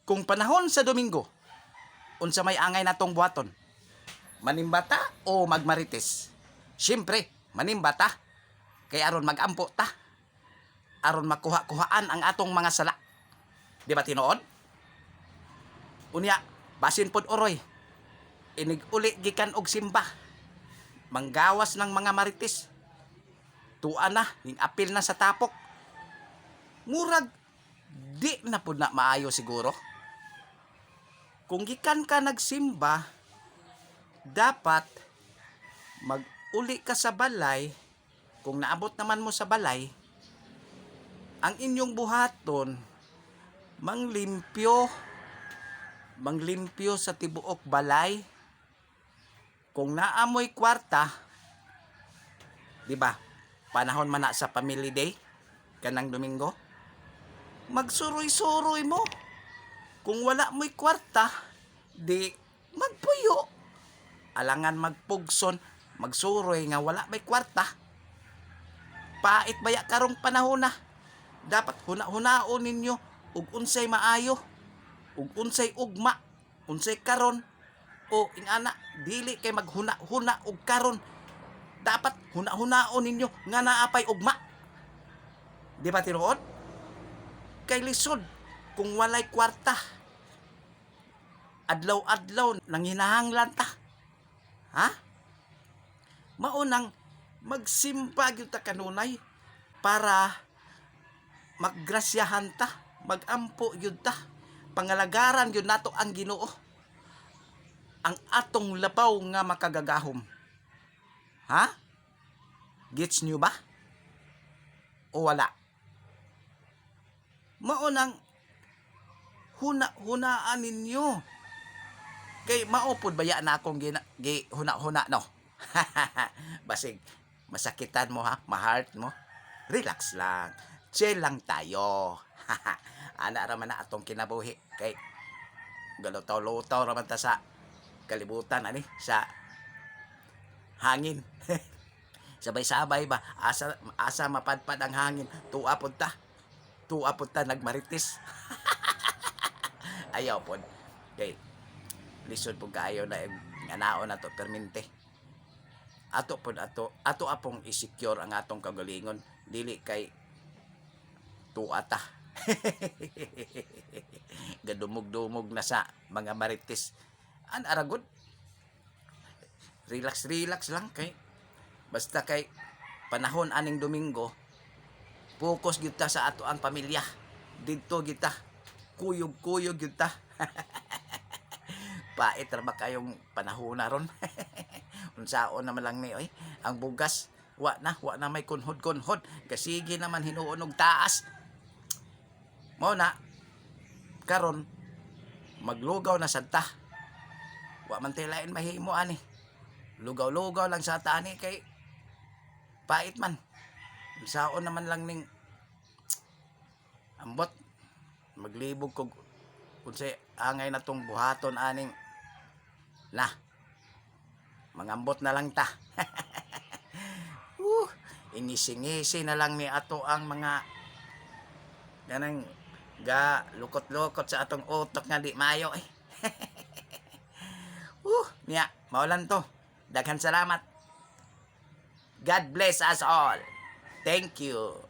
Kung panahon sa Domingo, unsa may angay natong buhaton? Manimbata o magmarites? Siyempre, manimbata. Kay aron magampo ta. Aron makuha-kuhaan ang atong mga sala. Di ba tinuod? Unya, basin pod oroy. Inig uli gikan og simba. Manggawas ng mga marites. Tua na, ning apil na sa tapok. Murag di na pud na maayo siguro. Kung gikan ka nagsimba, dapat mag-uli ka sa balay. Kung naabot naman mo sa balay, ang inyong buhaton, manglimpyo, manglimpyo sa tibuok balay. Kung naamoy kwarta, di ba? Panahon man na sa family day, kanang Domingo, magsuroy-suroy mo. Kung wala mo'y kwarta, di magpuyo. Alangan magpugson, magsuroy nga wala may kwarta. Pait baya karong panahon na. Dapat huna-hunaon ninyo ug unsay maayo, ug unsay ugma, unsay karon o ingana. Dili kay maghuna-huna og karon. Dapat huna-hunaon ninyo nga naa pay ugma. Di ba tinuod? Kay lisod kung walay kwarta. Adlaw-adlaw nanginahanglan ta. Ha? Maunang magsimba gyud ta kanunay para maggrasyahan ta, magampo gyud ta. Pangalagaran gyud nato ang Ginoo. Ang atong labaw nga makagagahom. Ha? Gets nyo ba? O wala? Maunang huna-hunaan ninyo. Kay mao pod baya na akong gina, gi huna-huna, no. Basig masakitan mo ha, ma-heart mo. Relax lang. Chill lang tayo. Ana ra man na atong kinabuhi kay galutaw-lutaw ra man ta sa kalibutan ani, sa hangin. Sabay-sabay ba, asa asa mapadpad ang hangin, tuwa pod ta. Tuwa pod ta nagmarites. Ayaw pod. Kay lisod pud kaayo na anaon na to permente. Ato pod ato ato apong i-secure ang atong kagalingon, dili kay tuwa ta. Gadumog-dumog na sa mga marites. An aragod. Relax, relax lang kay basta kay panahon aning Domingo, focus gyud ta sa ato ang pamilya. Didto gyud ta. Kuyog-kuyog gyud ta. Pait ra ba kayong panahon na ron? Unsaon naman lang ni oy. Ang bugas wa na may kunhod-kunhod. Kasige naman hinuon og taas. Mao na karon maglugaw na sad ta. Wa man tay lain mahimo ani. Lugaw-lugaw lang sa ta ani kay pait man. Unsaon naman lang ning ambot, maglibog kog unsay angay na tong buhaton aning na mangambot na lang ta. Ingisi-ngisi na lang ni ato ang mga ganang ga lukot-lukot sa atong utok nga di mayo eh. Niya, maulan to. Daghan salamat. God bless us all. Thank you.